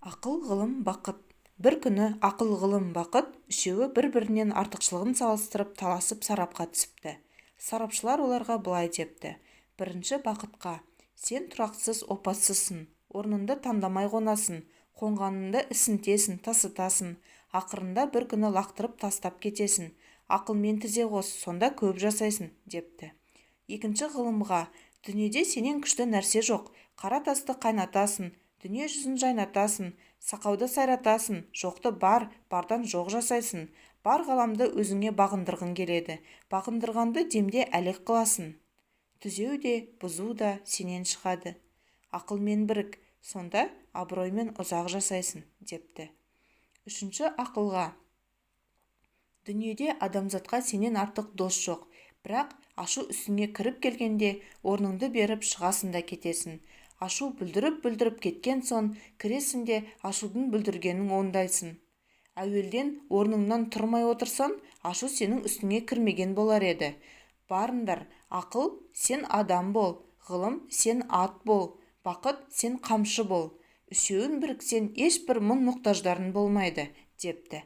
Ақыл, ғылым, бақыт. Бір күні Ақыл, Ғылым, Бақыт үшеуі бір-бірінен артықшылығын салыстырып таласып сарапқа түсіпті. Сарапшылар оларға былай депті: Бірінші Бақытқа: "Сен тұрақсыз, опасызсың, орныңды таңдамай қонасың, қонғаныңды ісінтесің, тасытасың, ақырында бір күні лақтырып тастап кетесің. Ақылмен тізе қос, сонда көп жасайсың", – депті. Екінші Ғылымға: "Дүниеде сенен күшті нәрсе жоқ. Қара тасты қайнатасың, дүние жүзін жайнатасың, сақауды сайратасың, жоқты бар, бардан жоқ жасайсың. Бар ғаламды өзіңе бағындырғың келеді, бағындырғанды демде әлек қыласың. Түзеу де, бұзу да сенен шығады. Ақылмен бірік, сонда абыроймен ұзақ жасайсың", – депті. Үшінші Ақылға: "Дүниеде адамзатқа сенен артық дос жоқ. Бірақ ашу үстіңе кіріп келгенде орныңды беріп шығасың да кетесің. Ашу бүлдіріп-бүлдіріп кеткен соң кіресің де ашудың бүлдіргенін оңдайсың. Әуелден орныңнан тұрмай отырсаң, ашу сенің үстіңе кірмеген болар еді. Барыңдар, Ақыл, сен адам бол, Ғылым, сен ат бол, Бақыт, сен қамшы бол. Үшеуің біріксең, ешбір мұң-мұқтаждарың болмайды", – депті.